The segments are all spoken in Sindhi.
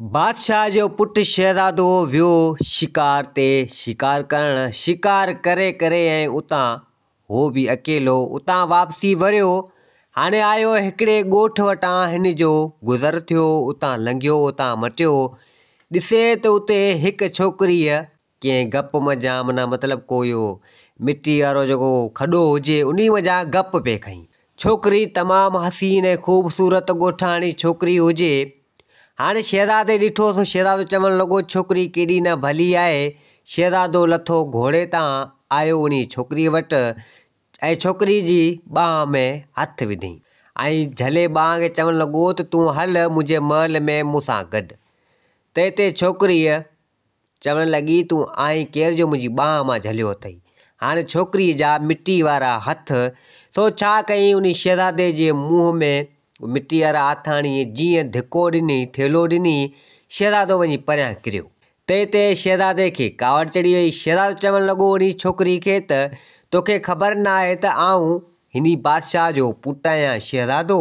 بادشاهه جو پٽ شهزادو ويو شڪار تي شڪار ڪرڻ. شڪار ڪري ڪري ۽ اتان هو به اڪيلو اتان واپسي وريو. هاڻي آيو هڪڙي ڳوٺ وٽان هن جو گذر ٿيو، اتان لنگهيو، اتان مٽيو. ڏسي ته اتي هڪ ڇوڪريء ڪنهن گپ منجهان معنيٰ مطلب ڪو اهو مٽي وارو جيڪو کڏو هجي انهي منجهان گپ پئي کئي. ڇوڪري تمام حسين ۽ خوبصورت ڳوٺاڻي ڇوڪري هجي. هاڻي شهزادي ڏٺو سو شهزادو چوڻ لڳو ڇوڪري ڪيڏي نه ڀلي آهي. شهزادو لٿو گهوڙي تان آيو انهي ڇوڪري وٽ ۽ ڇوڪري جي ٻانهن ۾ هٿ وڌئين ۽ جهلي ٻانهن کي چوڻ لڳو ته تون هل منهنجي محل ۾ مون سان گڏ. تنهن تي ڇوڪريء چوڻ لڳي، تون آهين ڪير جو منهنجي ٻانهن مان جهليو اٿئي؟ هاڻي ڇوڪريء جا مٽي وارا هٿ، سو ڇا ڪيائين انهي شهزادي جي منهن ۾ مٽي وارا هٿ هڻي جيئن ڌڪو ڏني، ٿيلهو ڏني، شهزادو وڃي پريان ڪريو. تنهن تي شهزادي کي ڪاوڙ چڙهي وئي. شهزادو چوڻ لڳو انهي ڇوڪري کي ته، توکي خبر ناهي ته آئون هني بادشاهه جو پٽ آهيان شهزادو،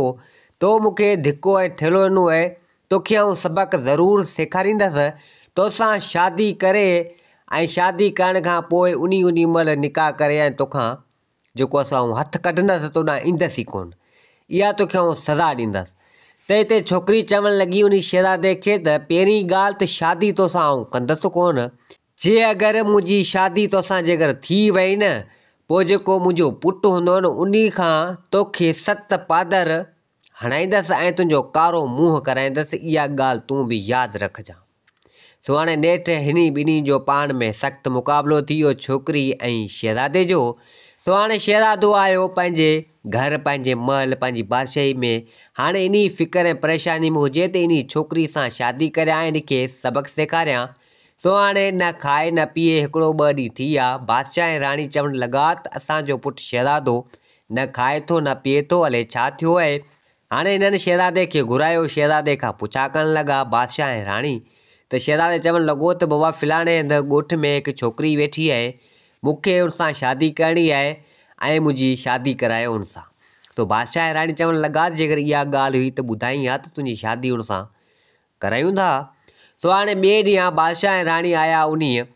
تو مون کي ڌڪو ۽ ٿيلهو ڏنو اهي، توکي آئون سبق ضرور سيکاريندس، توسان شادي ڪري ۽ شادي ڪرڻ کان پوء انهي انهي مهل نڪاح ڪري ۽ توکان جيڪو سو آئون هٿ ڪڍندس توڏانهن ايندس ئي ڪونه، اها توکي آئون سزا ڏيندس. تنهن تي ڇوڪري چوڻ لڳي انهي شهزادي کي ته پهرين ڳالهه ته شادي توسان آئون ڪندس ڪونه، جي اگر منهنجي شادي توسان جيڪر ٿي وئي نه پوء جيڪو منهنجو پٽ هوندو نه انهي کان توکي ست پادر هڻائيندس ۽ تنهنجو ڪارو منهن ڪرائيندس، اها ڳالهه تون به ياد رکجان. سو هاڻي نيٺ هني ٻنهي جو پاڻ ۾ سخت مقابلو ٿي ويو، ڇوڪري ۽ شهزادي جو. سو هاڻي شهزادو آيو پنهنجي گهر، پنهنجي محل، پنهنجي بادشاهي ۾. هاڻي انهي فڪر ۽ پريشاني ۾ هجي ته انهي ڇوڪري سان شادي ڪريان ۽ ان کي سبق سيکاريان. سو هاڻي نه کائي نه پيئي هڪڙو ٻه ڏينهن ٿي ويا. بادشاهه ۽ راڻي چوڻ لڳا ته اسان جو پٽ شهزادو نه کائي ٿو نه پيئي ٿو، الائي ڇا ٿيو آهي. هاڻي هنن شهزادي کي گهرايو، شهزادي کان پڇا ڪرڻ لڳا، بادشاهه ۽ راڻي، ته شهزادي چوڻ لڳو ته بابا فلاڻي هنڌ ڳوٺ ۾ هڪ ڇوڪري ويٺي آهي، مون کي ان سان شادي ڪرڻي آهي ۽ منهنجي شادي ڪرايو ان سان. سو بادشاهه ۽ راڻي چوڻ لڳا ته جيڪر اها ڳالهه هئي ته ٻڌائين ها ته تنهنجي شادي ان سان ڪرايون ٿا. سو هاڻي ٻئي ڏينهن بادشاهه ۽ راڻي آيا انهيء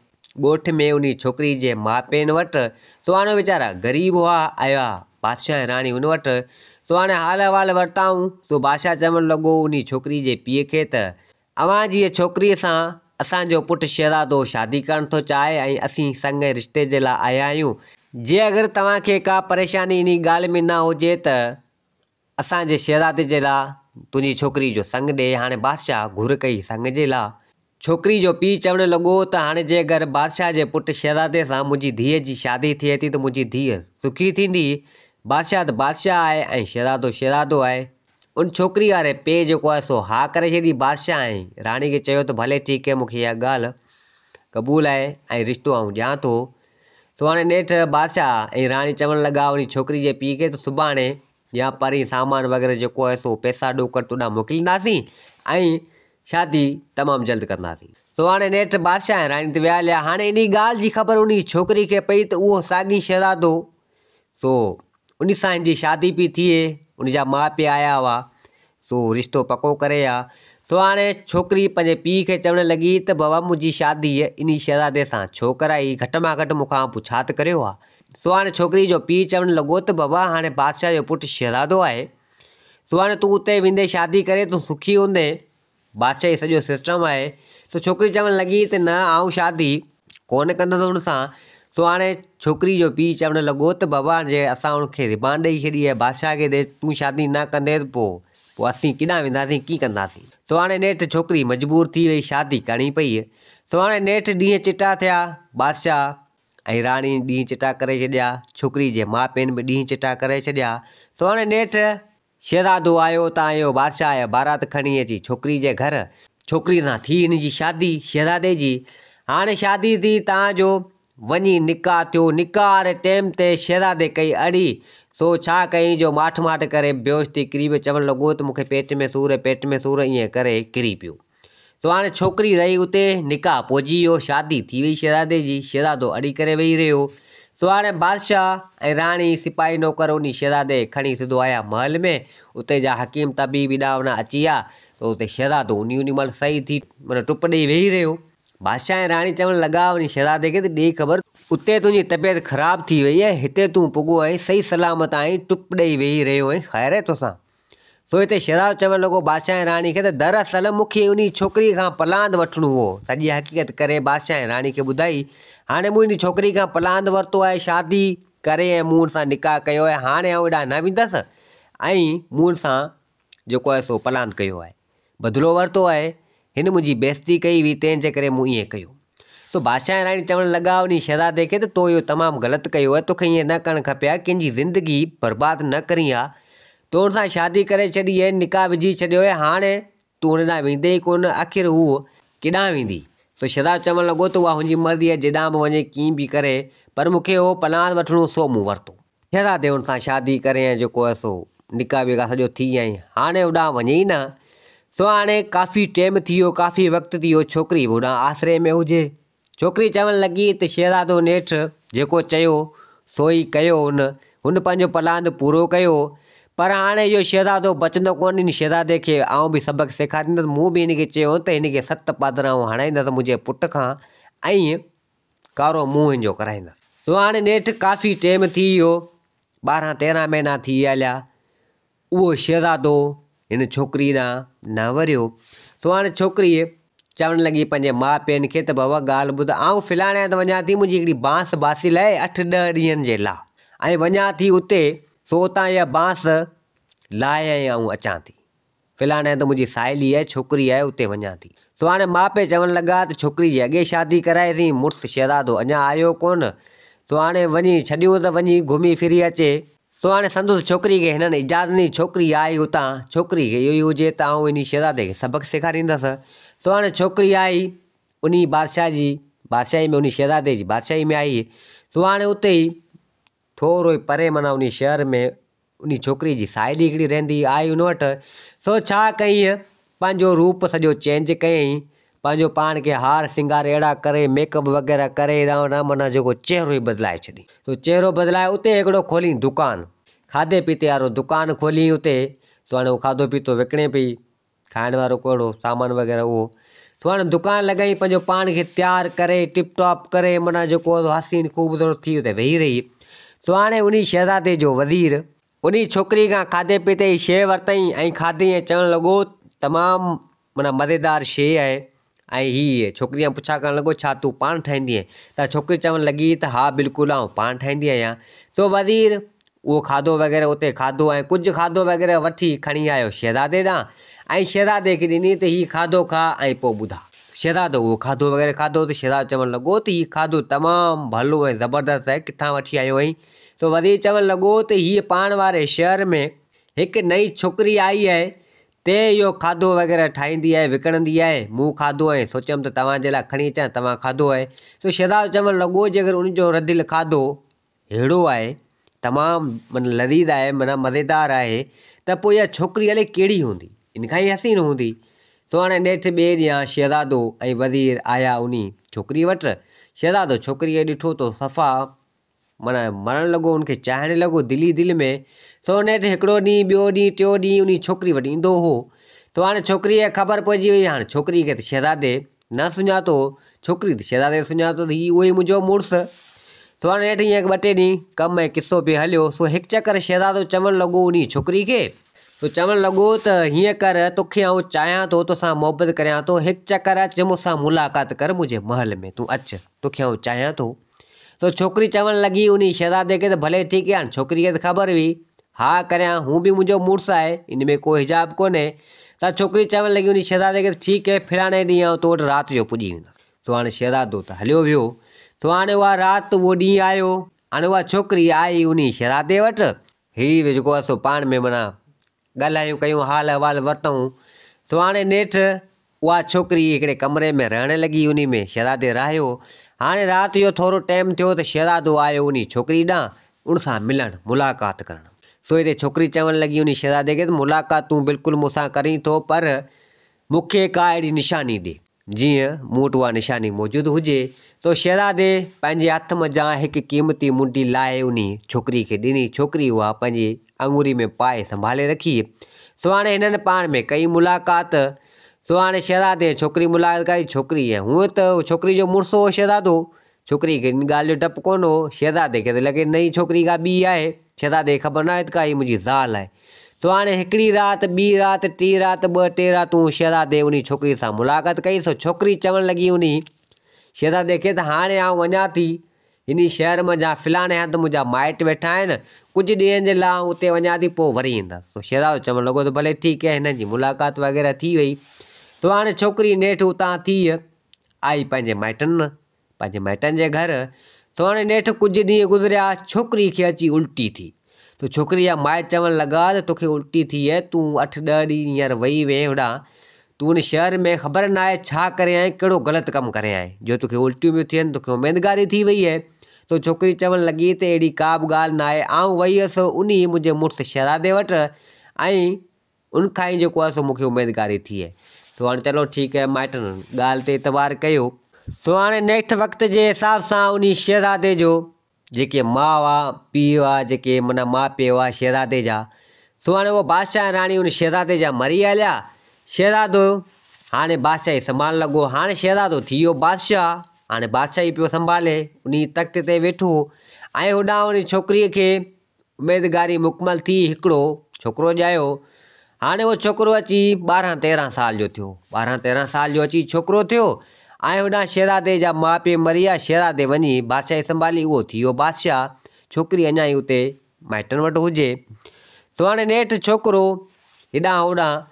ڳوٺ ۾ انهيء ڇوڪري جي ماء پيئن وٽ. سو هاڻي اهي ويچارا غريب هئا. آيا بادشاهه ۽ راڻي ان وٽ. سو هاڻي حال احوال ورتائون. سو بادشاهه چوڻ لڳو انهيء ڇوڪري جي پيء کي ته، اوهان جي ڇوڪريء سان اسان جو پٽ شهزادو شادي ڪرڻ ٿو چاهي ۽ اسين سڱ ۽ رشتي جي لاء آيا آهيون. جي اگر توهان کي ڪا پريشاني انهيء ڳالهه ۾ نه هجي ته اسان جي شهزادي جي لاء تنهنجي ڇوڪري جو سڱ ڏي. هاڻي بادشاهه گهر ڪئي سڱ جي لاء. ڇوڪري جو پيء چوڻ لڳو ته هاڻي جي اگر بادشاهه جي پٽ شهزادي سان منهنجي ڌيء جي شادي ٿئي ٿي ته منهنجي ڌيء سکي ٿيندي. بادشاهه ته بادشاهه آهي ۽ شهزادو شهزادو آهي. ان ڇوڪري واري پيء جيڪو آهي سو ها ڪري ڇڏي. بادشاهه ۽ راڻي کي چيو ته ڀلي ٺيڪ آهي مون کي اها ڳالهه قبول آهي ۽ رشتو آئون ڏيان ٿو. سو هاڻي نيٺ بادشاهه ۽ راڻي چوڻ لڳا انهي ڇوڪري جي پيء کي ته سڀاڻي يا پرين سامان وغيره جيڪو آهي سو پئسا ڏوڪڙ تو ڏانهن موڪلينداسين ۽ شادي تمام جلد ڪنداسين. سو هاڻي نيٺ بادشاهه ۽ راڻي ته ويا هليا. هاڻي انهي ڳالهه جي خبر انهي ڇوڪري کي پئي ته اهو ساڳي شهزادو سو ان سان هن جي شادي پئي ٿئي، ان جا ماء پيء آيا هئا، سو رشتو پڪو ڪري ها. سو هاڻي ڇوڪري پنهنجي پيء کي چوڻ لڳي ته بابا منهنجي شادي انهي شهزادي سان ڇو ڪرائي، گهٽ مان گهٽ مون کان پڇا ته ڪريو ها. سو هاڻي ڇوڪري جو پيء چوڻ لڳو ته بابا هاڻي بادشاهه جو پٽ شهزادو آهي، سو هاڻي تون اتي ويندين شادي ڪري تون سکي هوندين. بادشاهي سڄو سسٽم آهي. سو ڇوڪري چوڻ لڳي ته نه آئون شادي ڪونه ڪندس هن سان. سو هاڻي ڇوڪري جو پيء چوڻ لڳو ته بابا جي اسان هن کي زبان ڏئي ڇڏي آهي بادشاهه کي ته تون شادي نه ڪندين ته پوء پوء اسين ڪيڏانهن وينداسين ڪيئن ڪنداسين. سو هاڻي نيٺ ڇوڪري مجبور ٿي وئي شادي ڪرڻي پئي. سو هاڻي نيٺ ڏينهن چٽا ٿيا بادشاهه ۽ راڻي ڏينهن چٽا ڪري ڇڏيا ڇوڪري جي ماء پيئن به ڏينهن چٽا ڪري ڇڏيا. سو هاڻي نيٺ شهزادو آيو ته آيو بادشاهه جا بارات کڻي اچي ڇوڪري جي گهر. ڇوڪري سان ٿي هن جي شادي شهزادي جي. هاڻي شادي ٿي تان جو وڃي نڪاح ٿيو. نڪاح واري ٽيم تي شهزادي ڪئي اڙي. سو ڇا ڪيائين جو ماٺ ماٺ ڪري بيهوش ٿي ڪري پيو. چوڻ لڳو ته مون کي پيٽ ۾ سور پيٽ ۾ سور ائين ڪري ڪري پيو. سو هاڻي ڇوڪري رهي اتي، نڪاح پوڄي ويو، شادي ٿي وئي شهزادي جي، شهزادو اڙي ڪري ويهي رهيو. سو هاڻي بادشاهه ۽ راڻي، سپاهي نوڪر انهي شهزادي کي کڻي سڌو آيا محل ۾، اتي جا حڪيم طبيب ايڏا اوڏا اچي ويا. ته اتي شهزادو انهي انهي مهل صحيح ٿي معنيٰ ٽپ ڏيئي ويهي رهيو. بادشاهه ۽ راڻي چوڻ لڳا انهي شهزادي کي ته ڏي خبر اتي تنهنجي طبيعت خراب ٿي وئي آهي هتي تون پڳو آهين صحيح سلامت آهين ٽپ ڏيئي ويهي رهيو آهين خير آهي توسان؟ سو هتي شهزادو چوڻ لڳو بادشاهه ۽ راڻي کي ته دراصل مون کي انهي ڇوڪريء کان پلاند وٺڻو هو. سڄي حقيقت ڪري بادشاهه ۽ راڻي کي ٻڌائي. هاڻي مون انهي ڇوڪريء کان پلاند ورتو آهي، شادي ڪري ۽ مون ان سان نڪاح ڪيو آهي، هاڻي آئون هيڏانهن نه ويندس ۽ مون ان سان جيڪو آهي سو پلاند ڪيو آهي، بدلو ورتو آهي، هن منهنجي بيعزتي ڪئي هئي، تنهن جي ڪري مون ائين ڪيو. سو بادشاهه ۽ راڻي چوڻ لڳا انهي شهزادي کي ته تو اهو تمام غلط ڪيو آهي، توکي ائين نه ڪرڻ کپي ها، ڪنهن جي زندگي برباد نه ڪرين ها، تو ان سان شادي ڪري ڇڏي آهي، نڪاح وجهي ڇڏيو آهي، هاڻي تون هن ڏانهن ويندين ئي ڪونه، آخر هوء ڪيڏانهن ويندي؟ سو شهزادو چوڻ لڳو ته اها هن جي مرضي آهي، جيڏانهن به وڃي ڪيئن به ڪري، پر مون کي اهو پلاند وٺڻو سو مون ورتو. شهزادي هن سان شادي ڪري ۽ جيڪو آهي سو نڪاح وڪاح سڄو ٿي ۽ هاڻي هوڏانهن وڃي ئي نه. سو هاڻي ڪافي ٽيم ٿي ويو، ڪافي وقت ٿي ويو، ڇوڪري به هوڏانهن آسري ۾ هجي. ڇوڪري چوڻ لڳي ته شهزادو نيٺ جيڪو چيو سو ئي ڪيو هن، هن پنهنجو پلاند پورو ڪيو. پر هاڻي اهو شهزادو بچندو ڪونه، ان شهزادي کي آئون به سبق سيکاريندس، مون به هن کي چيو هو ته هن کي ست پادرائون هڻائيندس منهنجي پٽ کان ۽ ڪارو منهن هن جو ڪرائيندس. سو هاڻي نيٺ ڪافي ٽيم ٿي ويو، 12 13 مهينا ٿي هليا، اهو شهزادو هن ڇوڪري ڏانهن نه وريو. سو هاڻي ڇوڪري چوڻ لڳي پنهنجي ماء پيئن کي ته بابا ڳالهه ٻڌ، آئون فلاڻي هنڌ وڃان ٿي، منهنجي هڪڙي بانس باسيل آهي اٺ ڏهه ڏينهن جي لاء ۽ وڃان ٿي اتي، سو اتان اها بانس لاهي ۽ آئون اچان ٿي. فلاڻي هنڌ منهنجي ساهيلي آهي، ڇوڪري آهي، اتي وڃان ٿي. سو هاڻي ماء پيء چوڻ لڳا ته ڇوڪري جي اڳي شادي ڪرائيسين، مڙس شهزادو اڃا آيو ڪونه، سو هاڻي وڃي ڇڏيون ته وڃي گهمي ڦري اچي. سو هاڻي سندس ڇوڪري کي هنن اجازت ڏني، ڇوڪري آئي اتان، ڇوڪري کي اهو ئي هجي ته آئون انهي شهزادي کي سبق سيکاريندس. سو هاڻي ڇوڪري آئي، انهي بادشاهه جي بادشاهي ۾ انهي شهزادي جي بادشاهي ۾ آئي. سو هاڻي اتي ئي ٿورو ئي پري معنيٰ انهي شهر ۾ انهي ڇوڪري جي ساهيلي هڪڙي رهندي هئي، آئي ان وٽ، سو ڇا ڪيائين، پنهنجو روپ سڄو چينج ڪيائين، پنهنجو پاڻ کي هار سينگار اهڙا ڪري، ميڪ اپ وغيره ڪري، هيڏانهن هوڏانهن معنيٰ جيڪو چهرو ئي بدلائي ڇڏيائين. سو چهرو بدلائي اتي هڪڙو کوليائين دڪان، کاڌي پيتي وارو دڪان کوليائين اتي، سو هاڻي اهو کاڌو پيتو وڪڻي پئي. کائڻ وارو ڪهڙو سامان وغيره اهو سو هاڻي دڪان لڳائي پنهنجو پاڻ کي تيار ڪري ٽپ ٽاپ ڪري معنيٰ جيڪو حسين خوبصورت ٿي اتي ويهي رهي سو هاڻي انهي شهزادي جو وزير انهي ڇوڪري کان کاڌي پيتي جي شيء ورتائين ۽ کاڌي ۽ چوڻ لڳو تمام معنيٰ مزيدار شيء آهي ۽ هي ڇوڪري کان پڇا ڪرڻ لڳو ڇا تون پاڻ ٺاهيندي آهين ته ڇوڪري چوڻ لڳي ته ها بلڪل آئون پاڻ ٺاهيندي آهيان سو وزير اهو کاڌو وغيره اتي کاڌو ۽ ڪجهه کاڌو وغيره وٺي کڻي آيو شهزادي ڏانهن ۽ شهزادي کي ڏني ته هي کاڌو کاء ۽ پوء ٻڌاء. شهزادو اهو کاڌو وغيره کاڌو ته شهزادو چوڻ لڳو ته هي کاڌو تمام ڀلو ۽ زبردست آهي ڪٿان وٺي آيو آهين؟ سو وزير چوڻ لڳو ته هيء پاڻ واري شهر ۾ هڪ نئين ڇوڪري آئي آهي تنهن اهو کاڌو وغيره ٺاهيندي آهي وڪڻندي آهي مون کاڌو ۽ سوچيم ته توهان جي لاء کڻي اچان توهان کاڌو آهي سو شهزادو چوڻ لڳو جيڪر ان جو رڌل کاڌو ههڙو آهي، تمام معنيٰ لذيذ آهي معنيٰ مزيدار آهي ته پوء اها ڇوڪري الائي ڪهڙي هوندي، ان کان ئي حسين هوندي. سو هاڻي نيٺ ٻئي ڏينهن شهزادو ۽ وزير آيا انهي ڇوڪريء وٽ. شهزادو ڇوڪريء کي ڏٺو ته صفا معنيٰ مرڻ لڳو، ان کي چاهڻ لڳو دل ئي دل ۾. سو نيٺ هڪڙو ڏينهن، ٻيو ڏينهن، ٽيون ڏينهن انهي ڇوڪري وٽ ايندو هو. سو هاڻي ڇوڪريء کي خبر پئجي وئي. هاڻي ڇوڪريء کي ته شهزادي نه سڃاتو هو، ڇوڪري ته شهزادي کي سڃاتو ته هي اهو ئي منهنجو مڙس. سو هاڻي نيٺ ائين ٻه ٽي ڏينهن ڪم ۽ قصو پئي هليو، سو هڪ چڪر شهزادو چوڻ لڳو انهيء ڇوڪري کي، سو چوڻ لڳو ته هيئن ڪر، توکي آئون چاهيان ٿو، توسان محبت ڪريان ٿو، هڪ چڪر اچ مون سان ملاقات ڪر منهنجي محل ۾ تون اچ، توکي آئون چاهيان ٿو. سو ڇوڪري چوڻ لڳي انهيء شهزادي کي ته ڀلي ٺيڪ آهي، هاڻي ڇوڪري کي ته خبر هئي، ها ڪريان، هو به منهنجو مڙس آهي، ان ۾ ڪو حجاب ڪونهي. ته ڇوڪري چوڻ لڳي انهيء شهزادي کي ته ٺيڪ آهي، فلاڻي ڏينهن آئون تو وٽ رات جو پڄي ويندس. سو هاڻي شهزادو ته هليو ويو. سو هاڻي اها رات اهو ڏينهن آيو. هاڻي اها ڇوڪري آئي انهيء شهزادي وٽ. هي به جيڪو آهي سو پاڻ ۾ معنيٰ ڳالهايون ڪيون حال احوال ورتائون. سو هاڻي نيٺ اها ڇوڪري هڪڙي ڪمري ۾ رهڻ لڳي انهي ۾ شهزادي رهيو. هاڻي رات جو ٿورو ٽيم ٿيو ته شهزادو آيو انهي ڇوڪري ڏانهن ان سان ملڻ ملاقات ڪرڻ. سو هتي ڇوڪري چوڻ لڳي انهي شهزادي کي ته ملاقات تون بلڪل مون سان ڪرين ٿو پر مون کي ڪا اهڙي نشاني ڏي جيئن مون وٽ اها نشاني موجود هجي. سو شهزادي پنهنجي هٿ منجهان هڪ قيمتي منڊي لاهي انهي ڇوڪري کي ڏني. ڇوڪري اها پنهنجي آڱوري ۾ پائي سنڀالي رکي. سو هاڻي هنن پاڻ ۾ ڪئي ملاقات. سو هاڻي شهزادي ۽ ڇوڪري ملاقات ڪئي. ڇوڪري ۽ هونء ته ڇوڪري جو مڙس هو شهزادو. ڇوڪري کي ان ڳالهه جو ڊپ ڪونه هو. شهزادي کي ته لڳي نئين ڇوڪري ڪا ٻي آهي. شهزادي کي خبر ناهي ته ڪا هي منهنجي زال آهي. سو هاڻي هڪڙي رات، ٻي رات، ٽي رات، ٻه ٽي راتون شهزادي انهي ڇوڪري سان ملاقات ڪئي. سو ڇوڪري چوڻ لڳي انهي شهزادي کي ته هاڻي آئون وڃان ٿي هن شهر منجهان فلاڻي هنڌ منهنجا مائٽ ويٺا آهن، ڪجهه ڏينهن جي لاء آئون اتي وڃان ٿي پوء وري ايندس. سو شهزادو چوڻ لڳو ته ڀلي ٺيڪ آهي. هنن جي ملاقات وغيره ٿي وئي. سو هاڻي ڇوڪري نيٺ اتان ٿي آئي پنهنجي مائٽن پنهنجي مائٽن جي گهر. سو هاڻي نيٺ ڪجهه ڏينهن گذريا، ڇوڪري کي اچي الٽي ٿي. ته ڇوڪري جا مائٽ چوڻ لڳا ته توکي الٽي ٿي آهي، تون اٺ ڏهه ڏينهن هينئر وئي هئين هوڏانهن، تون ان شهر ۾ خبر ناهي ڇا ڪري آئين، ڪهڙو غلط ڪم ڪري آئين، جو توکي الٽيون پيون ٿين، توکي اميدگاري ٿي وئي آهي. ته ڇوڪري چوڻ لڳي ته اهڙي ڪا به ڳالهه ناهي، آئون وئي هيس انهي منهنجي مڙس شهزادي وٽ ۽ ان کان ئي جيڪو آهي سو مون کي اميدگاري ٿي آهي. سو هاڻي چلو ٺيڪ آهي مائٽن ڳالهه تي اعتبار ڪيو. سو هاڻي نيٺ وقت جي حساب سان انهي شهزادي جو جيڪي ماء هئا، پيء هئا، جيڪي معنيٰ ماء پيء هئا شهزادي جا، سو هاڻي اهو بادشاهه ۽ راڻي ان شهزادي جا مري هليا. شهزادو هاڻي بادشاهي سنڀالڻ لڳو. هاڻي شهزادو ٿي ويو بادشاهه. هاڻي بادشاهي پيو سنڀالي، انهي تخت تي ويٺو ۽ هوڏانهن ان ڇوڪريء کي اميدگاري مڪمل ٿي هڪڙو ڇوڪرو ڄايو. هاڻي اهو ڇوڪرو اچي ٻارهن تيرهن سال جو ٿيو. ٻارهن تيرهن سال جو اچي ڇوڪرو ٿيو ۽ هوڏانهن شهزادي جا ماء پيء مري ويا. شهزادي وڃي بادشاهي سنڀالي. اهو ٿي ويو بادشاهه. ڇوڪري اڃا ئي اتي مائٽن وٽ هجي. سو هاڻي نيٺ ڇوڪرو هيڏانهن هوڏانهن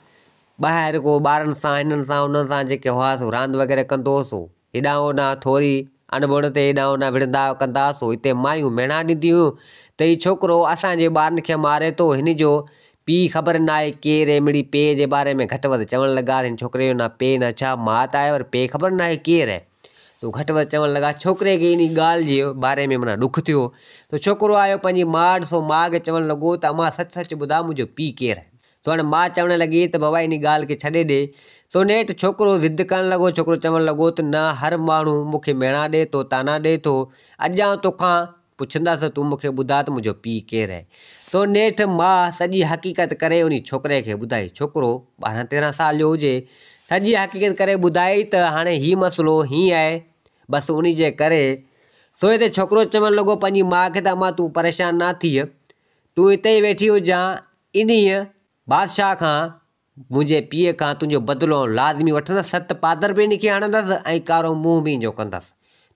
ٻاهر ڪو ٻارن سان هنن سان انهن سان جيڪي هئا سو راند وغيره ڪندو هو سو هيڏانهن هوڏانهن ٿوري اڻبڻ تي هيڏانهن هوڏانهن وڙهندا ڪندا سو هتي مايون ميڻا ڏينديون هيون ته هي ڇوڪرو اسان جي ٻارن کي ماري ٿو هن جو پيء خبر ناهي ڪير هي مڙئي پيء جي باري ۾ گهٽ وڌ چوڻ لڳا هن ڇوڪري جو نه پيء نه ڇا ماء ته آهي پر پيء خبر ناهي ڪير هي سو گهٽ وڌ چوڻ لڳا ڇوڪري کي انهي ڳالهه جي باري ۾ معنيٰ ڏک ٿيو ته ڇوڪرو آيو پنهنجي ماء وٽ سو ماء کي چوڻ لڳو ته امان سچ سچ ٻڌاء منهنجو پيء ڪير آهي سو هاڻي ماء چوڻ لڳي ته بابا انهي ڳالهه کي ڇڏي ڏي. سو نيٺ ڇوڪرو ضد ڪرڻ لڳو. ڇوڪرو چوڻ لڳو ته نه هر ماڻهو مون کي ميڻا ڏئي ٿو، طعنا ڏئي ٿو. اڄ آئون توکان پڇندس ته تون مون کي ٻڌاء ته منهنجو پيء ڪير آهي. سو نيٺ ماء سڄي حقيقت ڪري انهي ڇوڪري کي ٻڌائي. ڇوڪرو ٻارهن تيرهن سال جو هجي. سڄي حقيقت ڪري ٻڌائي ته هاڻي هي مسئلو هيئن آهي بس انهي جي ڪري. سو هتي ڇوڪرو چوڻ لڳو پنهنجي ماء کي ته امان تون پريشان نه ٿيء. تون هتي ئي ويٺي هجان. انهيء بادشاهه کان، منهنجي پيء کان تنهنجو بدلو آئون لازمي وٺندس، ست پادر به هن کي هڻندس ۽ ڪارو منهن به هن جو ڪندس.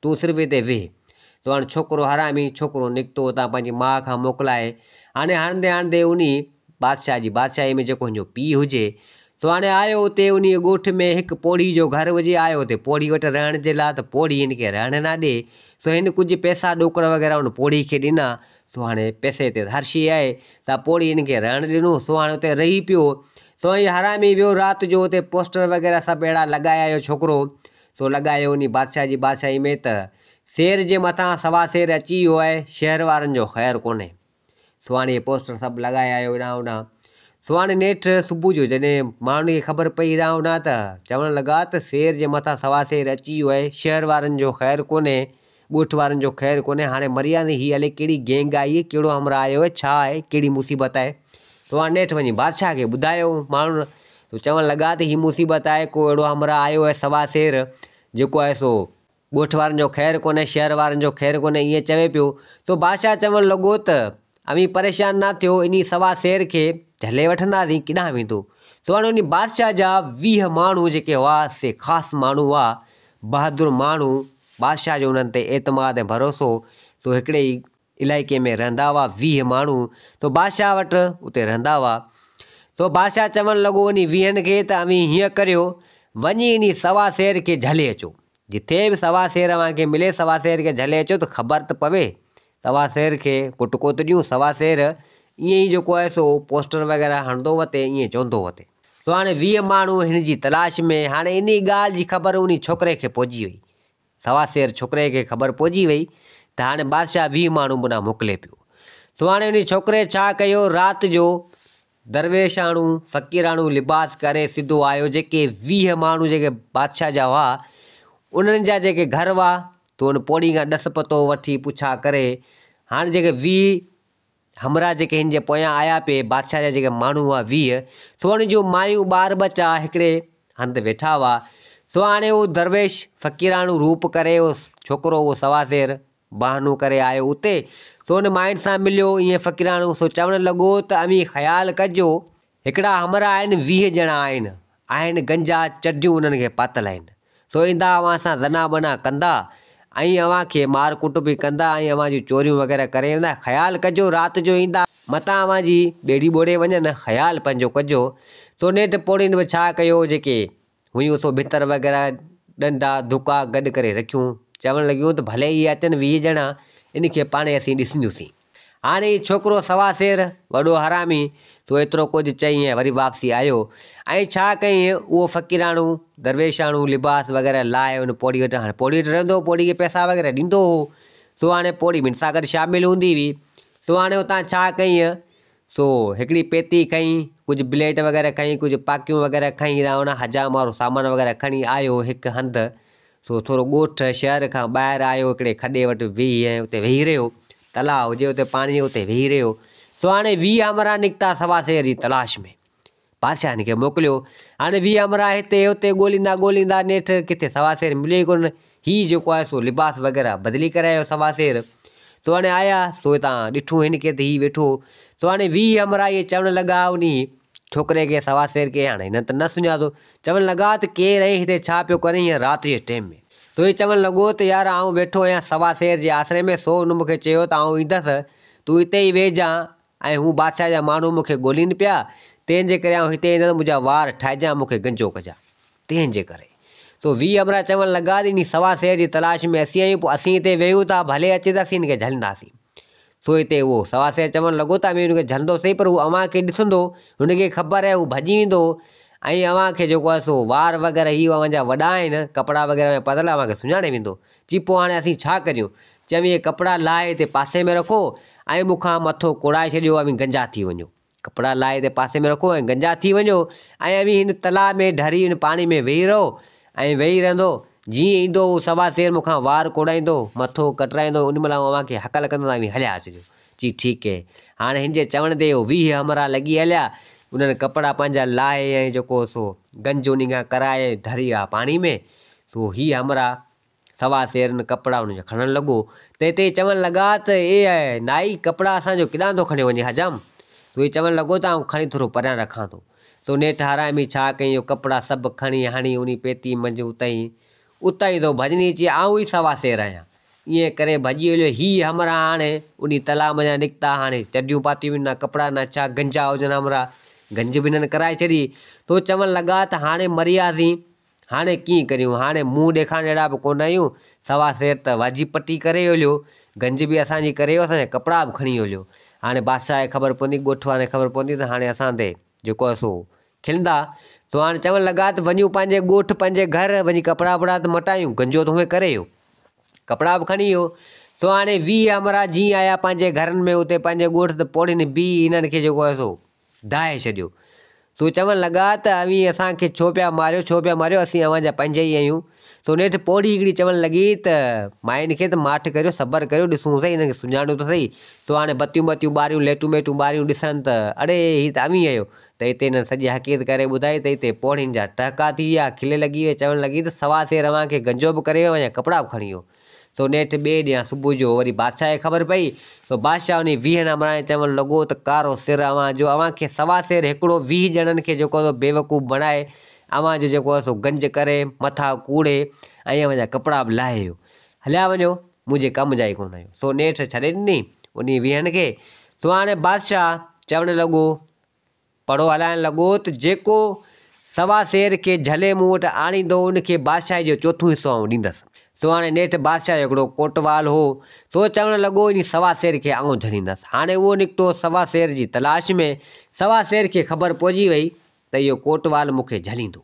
تون صرف هتي ويهه. سو هاڻي ڇوڪرو حرامي ڇوڪرو نڪتو اتان پنهنجي ماء کان موڪلائي. هاڻي هڻندي هڻندي انهي بادشاهه جي بادشاهيء ۾ جيڪو هن جو پيء هجي، سو هاڻي آيو اتي انهيء ڳوٺ ۾ هڪ پوڙهي جو گهر هجي، آيو اتي پوڙهي وٽ رهڻ جي لاء ته پوڙهي هن کي رهڻ نه ڏي. سو هن ڪجهه پئسا ڏوڪڙ وغيره ان پوڙهي کي ڏنا. سو هاڻي پئسي تي هر شيء آهي، سا پوڙهي هن کي رهڻ ڏنو، سو هاڻي اتي رهي پيو. سو ائين حرامي ويو رات جو اتي پوسٽر وغيره سڀ اهڙا لڳائي آيو ڇوڪرو، سو لڳايو انهي بادشاهه جي بادشاهي ۾ ته سير جي مٿان سوا سير اچي ويو آهي، شهر وارن جو خير ڪونهي. سو هاڻي اهي پوسٽر سڀ لڳائي آيو هيڏانهن هوڏانهن. سو هاڻي نيٺ صبح جو جڏهن ماڻهن کي خبر پئي هيڏانهن هوڏانهن ته چوڻ لڳا ته سير جي مٿان سوا سير اچي ويو آهي، شهر وارن جو خير ڪونهي. ڳوٺ وارن جو خير ڪونهي هاڻي مرياسين هي الائي ڪهڙي گينگ آئي ڪهڙو همراهه آيو آهي ڇا آهي ڪهڙي مصيبت آهي سو هاڻي نيٺ وڃي بادشاهه کي ٻڌايو ماڻهن ته چوڻ لڳا ته هي مصيبت آهي ڪو اهڙو همراهه آيو آهي سوا سير جيڪو آهي سو ڳوٺ وارن جو خير ڪونهي شهر وارن جو خير ڪونهي ائين چوي پيو ته بادشاهه چوڻ لڳو ته اوهين پريشان نه ٿيو انهي سوا سير کي جهلي وٺنداسين ڪيڏانهن ويندو سو هاڻي انهي بادشاهه جا 20 ماڻهو جيڪي هئا سي خاص ماڻهو هئا بهادر ماڻهو بادشاهه جو انهن تي اعتماد ۽ ڀروسو سو هڪڙي ئي علائقي ۾ رهندا هئا، 20 ماڻهو سو بادشاهه وٽ اتي رهندا هئا. سو بادشاهه چوڻ لڳو انهي ويهن کي ته اوهين هيئن ڪريو، وڃي انهي سوا سير کي جهلي اچو. جٿي به سوا سير اوهان کي ملي سوا سير کي جهلي اچو ته خبر ته پوي. سوا سير کي ڪٽڪو ته ڏيون. سوا سير ائين ئي جيڪو آهي سو پوسٽر وغيره هڻندو وتي ائين چوندو وتي. سو هاڻي 20 ماڻهو هن جي تلاش ۾، هاڻي انهي ڳالهه جي خبر انهي ڇوڪري کي پهچي وئي. سوا سير ڇوڪري کي خبر پهچي وئي ته هاڻي بادشاهه 20 ماڻهو مون ڏانهن موڪلي پيو. سو هاڻي انهي ڇوڪري ڇا ڪيو، رات جو درويشاڻو، فقيراڻو لباس ڪري سڌو آيو، جيڪي 20 ماڻهو جيڪي بادشاهه جا هئا، انهن جا جيڪي گهر هئا، ته ان پوڙهي کان ڏس پتو وٺي پڇا ڪري، هاڻي جيڪي 20. همراهه جيڪي هن جي پويان آيا پئي، بادشاهه جا جيڪي ماڻهو هئا 20، سو انهن جون مايون ٻار ٻچا هڪڙي هنڌ ويٺا هئا. سو هاڻي اهو درويش فقيراڻو روپ ڪري اهو ڇوڪرو اهو سوا سير بهانو ڪري آيو اتي. سو ان ماين سان مليو ائين فقيراڻو، سو چوڻ لڳو ته اوهين خيال ڪجو، هڪڙا همراهه آهن 20 ڄڻا آهن، آهن گنجا چڍيون انهن کي پاتل آهن، سو ايندا اوهان سان زنا بنا ڪندا ۽ اوهان کي مار ڪٽ به ڪندا ۽ اوهان جون چوريون وغيره ڪري ويندا، خيال ڪجو رات جو ايندا متان اوهان جي ٻيڙي ٻوڙي وڃن، خيال پنهنجو ڪجو. سو نيٺ پوڙهين به ڇا ڪيو جيڪي هيون سو ڀتر وغيره ڏنڊا ڌڪا گڏ ڪري رکيون. چوڻ لڳيون ته ڀلي اهي اچن 20 ڄڻا، ان کي پاڻهي اسين ڏسنديونسين. هاڻي هي ڇوڪرو سوا سير، وڏو حرامي، سو ايترو ڪجهه چئي ۽ وري واپسي آيو ۽ ڇا ڪيائين، اهو فقيراڻو، درويشاڻو لباس وغيره لاهي ان پوڙهي وٽ، هاڻي پوڙهي وٽ رهندو هو، پوڙهي کي پئسا وغيره ڏيندو هو، سو هاڻي پوڙهي به هن سان گڏ شامل هوندي هئي، سو هاڻي اتان ڇا ڪيائين، سو هڪڙي پيتي کنئي، ڪجهه بليٽ وغيره کنئي، ڪجهه پاڪيون وغيره کنئي، هيڏانهن هوڏانهن حجام وارو سامان وغيره کڻي آيو هڪ هنڌ، سو ٿورو ڳوٺ، شهر، کان ٻاهر آيو، هڪڙي کڏي وٽ ويهي ۽ اتي ويهي رهيو، تلاء هجي اتي پاڻي جو اتي ويهي رهيو، سو هاڻي 20 همراهه نڪتا سوا سير جي تلاش ۾. بادشاهه هن کي موڪليو. هاڻي 20 همراهه هتي هتي ڳوليندا ڳوليندا نيٺ ڪٿي سوا سير مليو ئي ڪونه. هي جيڪو آهي سو لباس وغيره بدلي ڪري آيو سوا سير. سو هاڻي آيا سو هتان ڏٺو هن کي ته هي ويٺو هو. سو هاڻي 20 همراهه اهي چوڻ لڳا انهي ڇوڪري کي سوا سير کي هاڻي هنن ته نه سڃاتو. چوڻ لڳا ته ڪير آهين هتي ڇا پيو ڪرين هينئر رات جي ٽيم ۾. سو هي چوڻ لڳو ته يار آئون ويٺو آهيان سوا سير جي آسري ۾ سو هن مون کي چيو ته آئون ايندس تون هتي ئي ويهجان ۽ هو بادشاهه جا ماڻهو مون کي ڳولين پيا، تنهن جي ڪري آئون هتي ايندس، منهنجا وار ٺاهجان، مون کي گنجو ڪجان. تنهن جي ڪري. سو 20 همراهه چوڻ لڳا ته انهي سوا سير جي تلاش ۾ اسين آهيون، پوء اسين هتي ويهون ٿا، ڀلي اچي ته اسين هن کي جهلنداسين. سو هتي اهو سوا سير چوڻ لڳو ته اوهين هن کي جهلندو سهي، پر هو اوهان کي ڏسندو، هن کي خبر آهي، هو ڀڄي ويندو ۽ اوهان کي جيڪو آهي سو وار وغيره هي اوهان جا وڏا آهن، ڪپڙا وغيره اوهان جا پاتل، اوهان کي سڃاڻي ويندو. چي پوء هاڻي اسين ڇا ڪريون؟ چيم اهي ڪپڙا لاهي هتي پاسي ۾ رکو ۽ مون کان مٿو ڪوڙائي ڇڏيو اوهين گنجا ٿي وڃو. ڪپڙا لاهي هتي پاسي ۾ رکو ۽ گنجا ٿي وڃو ۽ اوهين هن تلاء ۾ ڍري هن پاڻي ۾ ويهي رهو ۽ ويهي رهندو جيئن ايندو هو سوا سير مون کان وار ڪوڙائيندو مٿو ڪٽرائيندو ان مهل آئون اوهان کي هڪل ڪندس اوهين هليا اچجو. چي ٺيڪ اهي. هاڻي هن جي چوڻ تي اهي 20 همراهه لڳي هليا. انهن ڪپڙا پنهنجا لاهي ۽ جيڪو سو گنج انهي کان ڪرائي ۽ ڍري ويا پاڻي ۾. سو هي همراهه سوا سير ان ڪپڙا ان جا کڻڻ لڳو. تنهن تي چوڻ لڳا ته اي نائي ڪپڙا اسان جو ڪيڏانهن ٿو کڻيو وڃين حجام؟ سو هي چوڻ لڳو ته آئون کڻي ٿورو پريان رکان ٿو. سو نيٺ حرامي ڇا ڪيائين جو ڪپڙا سڀ کڻي هڻي انهي پيتي منجهه اتائين اتائين ٿو ڀڄني چي آئون ئي سوا سير آهيان. ائين ڪري ڀڄي هليو. هي همراهه هاڻي انهي تلاء منجهان نڪتا. هاڻي چڍيون پاتيون هن نه ڪپڙا نه ڇا گنجا هجن همراهه گنج به هنن ڪرائي ڇڏي. سو چوڻ لڳا ته هاڻي مرياسين. هاڻي ڪيئن ڪريون؟ هاڻي منهن ڏيکارڻ جهڙا به ڪونه آهيون. سوا سير ته واجب پٽي ڪري هليو. گنج به اسان جي ڪري ويو، اسان جا ڪپڙا به کڻي هليو. هاڻي بادشاهه کي خبر پوندي، ڳوٺ وارن کي خبر پوندي ته هاڻي اسان تي جيڪو آهي سو کلندا. سو هاڻي چوڻ لڳا ته وڃون پنهنجي ڳوٺ، پنهنجي گهر، وڃي ڪپڙا وپڙا ته مٽايون. گنجو ته هونئن ڪري ويو، ڪپڙا به کڻي ويو. سو هاڻي 20 همراهه جيئن آيا پنهنجي گهرن ۾ اتي پنهنجي ڳوٺ ته پوڙهين بيهي هنن کي جيڪو آهي سو ڊاهي ڇڏيو. سو چوڻ لڳا ته اوهين اسان کي ڇو پيا ماريو، ڇو پيا ماريو، اسين اوهان جا پنهنجا ئي آهيون. سو نيٺ پوڙهي هڪڙي چوڻ لڳي ته ماين کي ته ماٺ ڪريو، صبر ڪريو، ڏسون سهي، هنن کي سڃاڻيون ته سهي. سو هاڻي بتيون ٻتيون ٻاريون، ليٽون ٻيٽون ٻاريون، ڏسن ته اڙي هي ته اوهين آهيو. ته اتي هنن سڄي حقيقت ڪري ٻڌائي ته اتي پوڙهين جا ٽهڪا ٿي ويا، کل لڳي وئي، چوڻ لڳي ته سوا سير اوهان کي گنجو به ڪري ويو، اوهان جا ڪپڙا به کڻي ويو. سو نيٺ ٻئي ڏينهن صبح جو وري بادشاهه کي خبر پئي، سو بادشاهه انهي ويهن همراهن کي چوڻ لڳو ته ڪارو سر اوهان جو، اوهان کي سوا سير هڪڙو 20 ڄڻن کي جيڪو سو بيوقوف بڻائي، اوهان جو جيڪو سو گنج ڪري، مٿا ڪوڙي ۽ اوهان جا ڪپڙا به لاهي ويو. هليا وڃو، منهنجي ڪم جا ئي ڪونه آهيو. سو نيٺ ڇڏي ڏني انهي ويهن کي. سو هاڻي بادشاهه چوڻ لڳو. پڙهو هلائڻ لڳو ته جيڪو سوا سير کي جهلي مون وٽ آڻيندو، ان کي بادشاهي جو چوٿون حصو آئون ڏيندس. سو هاڻي نيٺ بادشاهه جو هڪڙو ڪوٽوال هو، سو چوڻ لڳو انهي سوا سير کي آئون جهليندس. هاڻي اهو نڪتو سوا سير جي تلاش ۾. سوا سير کي خبر پئجي وئي ته اهو ڪوٽوال مون کي جهليندو.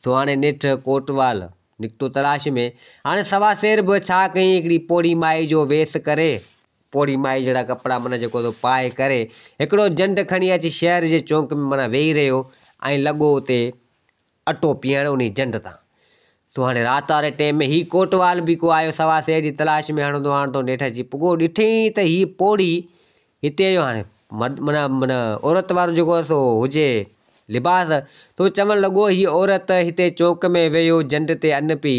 سو هاڻي نيٺ ڪوٽوال نڪتو تلاش ۾. هاڻي سوا سير به ڇا ڪيائين، هڪڙي پوڙهي مائي جو ويس ڪري، پوڙهي مائي جهڙا ڪپڙا معنيٰ جيڪو سو پائي ڪري هڪڙو جنڊ کڻي اچي شهر جي چونڪ ۾ معنيٰ ويهي رهيو ۽ لڳو اتي اٽو پيهڻ انهي جنڊ تان. سو هاڻي رات واري ٽيم ۾ هي ڪوٽوال به ڪو آيو سوا سير جي تلاش ۾ هڻندو هڻندو نيٺ اچي پڳو. ڏٺئين ته هيء پوڙهي هتي جو هاڻي مرد معنيٰ معنيٰ عورت وارو جيڪو آهي سو هجي لباس سو چوڻ لڳو هيء عورت هتي چونڪ ۾ ويهيو جنڊ تي ان پئي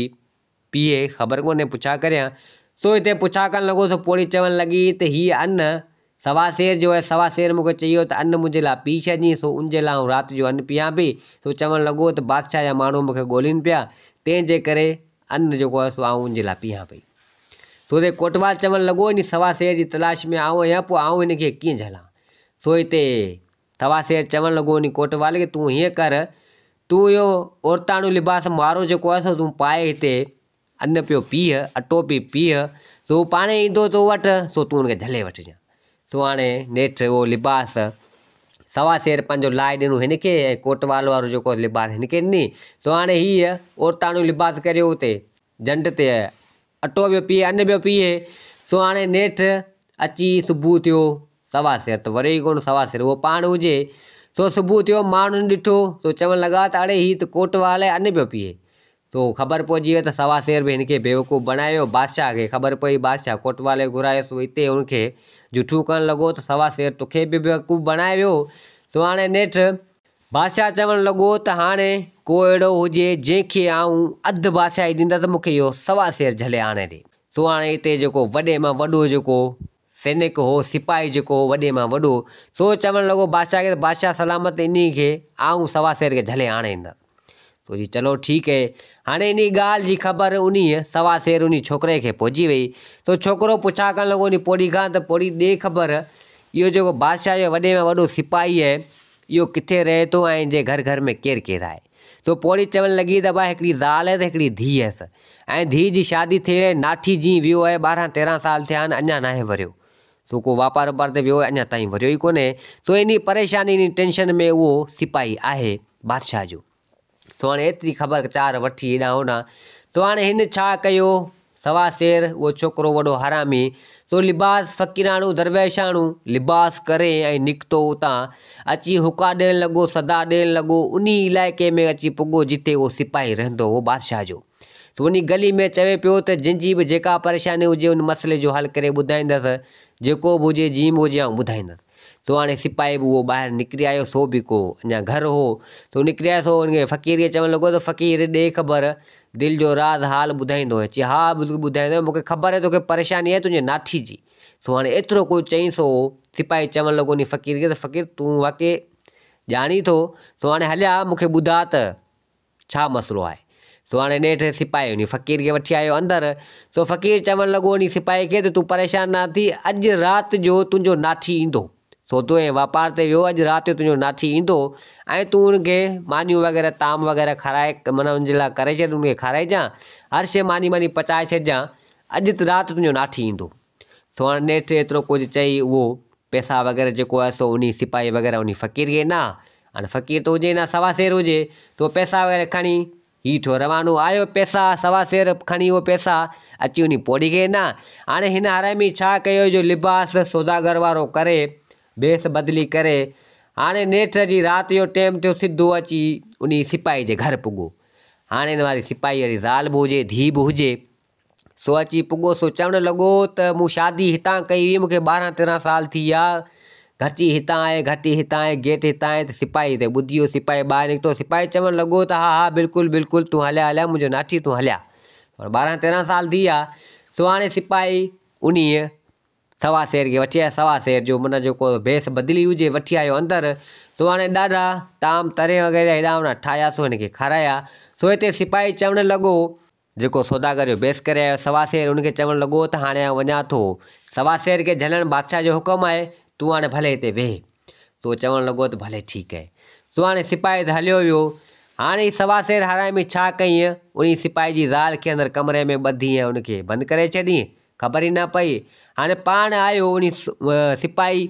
پيهي خبر ڪونهي پڇا ڪريان سو هتي پڇا ڪرڻ لڳو سو پوڙهي چوڻ لڳي ته هيء ان سوا سير جو آهي سوا سير مون کي چئي ويو ته ان منهنجي لاء پيهي ڇڏجين سو ان جي لاء آئون رات جو ان پيهان پئي سو چوڻ لڳو ته بادشاهه جا ماڻهو مون کي ڳولين پيا تنهن جي ڪري ان جيڪو آهي سو آئون ان جي لاء پيهان پئي. سو هتي ڪوٽوال چوڻ لڳو، انهي سوا سير جي تلاش ۾ آئون آهيان، پوء آئون هن کي ڪيئن جهلان؟ سو هتي سوا سير چوڻ لڳو انهي ڪوٽوال کي، تون هيئن ڪر، تون اهو عورتاڻو لباس مارو جيڪو آهي سو تون پائي هتي ان پيو پيهه، اٽو پي پيهه، سو هو پاڻهي ايندو تو وٽ، سو تون هن کي جهلي وٺجان. سو هاڻي نيٺ اهو لباس سوا سير پنهنجو لاهي ڏنو هن کي ۽ ڪوٽوال وارو جيڪو لباس هن کي ڏني. سو هاڻي هيء عورتاڻو لباس ڪريو اتي جنڊ تي اٽو پيو پيهي، ان پيو پيهي، سو هاڻي نيٺ اچي صبح ٿيو، سوا سير ته وريو ئي ڪونه، سوا سير اهو پاڻ هجي، سو صبح ٿيو، ماڻهن ڏٺو، سو چوڻ لڳا ته اڙي هي ته ڪوٽوال آهي، ان پيو پيهي. سو خبر پئجي وئي ته سوا سير به هن کي بيوقوف بڻايو. بادشاهه کي خبر پئي، بادشاهه ڪوٽوال کي گهرايو، سو اتي هن کي جٺيون ڪرڻ لڳو ته سوا سير توکي به بيوقوف بڻائي ويو. سو هاڻي نيٺ بادشاهه چوڻ لڳو ته هاڻي ڪو اهڙو هجي جنهن کي آئون اڌ بادشاهي ڏيندس مون کي اهو سوا سير جهلي آڻي ڏي. سو هاڻي هتي جيڪو وڏي مان وڏو جيڪو سينڪ هو، سپاهي جيڪو هو وڏي مان وڏو، سو چوڻ لڳو بادشاهه کي ته بادشاهه سلامت انهي کي آئون سوا سير کي جهلي آڻي ڏيندس. سو جي چلو ٺيڪ هي. هاڻي انهي ڳالهه جي خبر انهيء سوا سير انهي ڇوڪري کي پهچي وئي. سو ڇوڪرو پڇا ڪرڻ لڳو انهي پوڙهي کان ته پوڙهي ڏي خبر اهو جيڪو بادشاهه جو وڏي ۾ وڏو سپاهي آهي اهو ڪٿي رهي ٿو ۽ ان جي گهر گهر ۾ ڪير ڪير آهي. سو پوڙهي چوڻ لڳي ته ابا هڪڙي زال آهي ته هڪڙي ڌيء هيس ۽ ڌيء جي شادي ٿي آهي ناٺي جيئن ويو آهي ٻارهن تيرهن سال ٿيا آهن اڃا ناهي وريو. سو ڪو واپار وپار تي ويو آهي اڃا تائين وريو ئي ڪونهي. سو انهي پريشاني انهي ٽينشن ۾ اهو سپاهي آهي بادشاهه جو. سو هاڻي ايتري خبر چار وٺي هيڏانهن هوڏانهن. سو هاڻي هن ڇا ڪيو؟ سوا سير اهو ڇوڪرو وڏو حرامي، سو لباس فقيراڻو درويشاڻو لباس ڪري ۽ نڪتو اتان اچي هوڪا ڏيڻ لڳو، صدا ڏيڻ لڳو، انهي علائقي ۾ اچي پڳو جتي اهو سپاهي رهندو هو بادشاهه جو. سو انهي گلي ۾ چوي پيو ته جنهن جي به جيڪا پريشاني هجي ان مسئلي جو حل ڪري ٻڌائيندس، جيڪو به هجي جيئن به هجي آئون ٻڌائيندس. سو هاڻي سپاهي به اهو ٻاهر نڪري آيو سو به ڪو اڃا گهر هو سو نڪري آيو سو ان کي فقير کي چوڻ لڳو ته فقير ڏي خبر دل جو راز حال ٻڌائيندو آهين چي ها بلڪل ٻڌائيندو آهيان مونکي خبر آهي توکي پريشاني آهي تنهنجي ناٺي جي سو هاڻي ايترو ڪجهه چئي سو سپاهي چوڻ لڳو ان فقير کي ته فقير تون واقعي ڄاڻين ٿو سو هاڻي هليا مونکي ٻڌاء ته ڇا مسئلو آهي؟ سو هاڻي نيٺ سپاهي انهي فقير کي وٺي آيو اندر. سو فقير چوڻ لڳو انهي سپاهي کي ته تون پريشان نه ٿي، اڄ رات جو تنهنجو ناٺي ايندو. سودو ۽ واپار تي ويو، اڄ رات جو تنهنجو ناٺي ايندو ۽ تون ان کي مانيون وغيره طعام وغيره کارائي معنيٰ ان جي لاء ڪري ڇڏ، ان کي کارائجان، هر شيء ماني ماني پچائي ڇڏجان، اڄ رات تنهنجو ناٺي ايندو. سو هاڻي نيٺ ايترو ڪجهه چئي اهو پئسا وغيره جيڪو آهي سو انهي سپاهي وغيره انهي فقير کي ڏنا. هاڻي فقير ته هجي نه سوا سير هجي سو پئسا وغيره کڻي هي ٿيو روانو. آيو پئسا سوا سير کڻي اهو پئسا اچي انهي پوڙهي کي ڏنا. هاڻي هن حرامي ڇا ڪيو جو لباس سوداگر وارو ڪري ڀيس بدلي ڪري هاڻي نيٺ اچي رات جو ٽيم ٿيو سڌو اچي انهي سپاهي جي گهر پڳو. هاڻي هن واري سپاهي واري زال به هجي ڌيء به هجي. سو اچي پڳو سو چوڻ لڳو ته مون شادي هتان ڪئي هئي مون کي ٻارهن تيرهن سال ٿي ويا گهٽي هتان آهي گهٽي هتان آهي گيٽ هتان آهي ته سپاهي ته ٻڌي ويو سپاهي ٻاهر نڪتو سپاهي چوڻ لڳو ته ها ها بلڪل بلڪل تون هليا هليا منهنجو ناٺي تون هليا پر ٻارهن تيرهن سال ٿي ويا سو هاڻي سپاهي انهيء سوا سير کي وٺي آيو سوا سير جو معنيٰ جيڪو ڀيس بدلي هجي وٺي آيو اندر سو هاڻي ڏاڍا طعام تري وغيره هيڏانهن هوڏانهن ٺاهيا سو هن کي کارايا سو هتي سپاهي چوڻ لڳو جيڪو سوداگر جو ڀيس ڪري آيو سوا سير ان کي چوڻ لڳو ته هاڻي آئون وڃان ٿو سوا سير کي جهلڻ بادشاهه جو حڪم آهي تون هاڻي ڀلي هتي ويهه سو چوڻ لڳو ته ڀلي ٺيڪ آهي سو هاڻي سپاهي ته هليو ويو هاڻي هي سوا سير حرامي ڇا ڪيائين انهي سپاهي جي زال کي اندر ڪمري ۾ ٻڌي ۽ ان کي بند ڪري ڇڏيائين خبر ئي نه پئي. هاڻي پاڻ آيو انهي سپاهي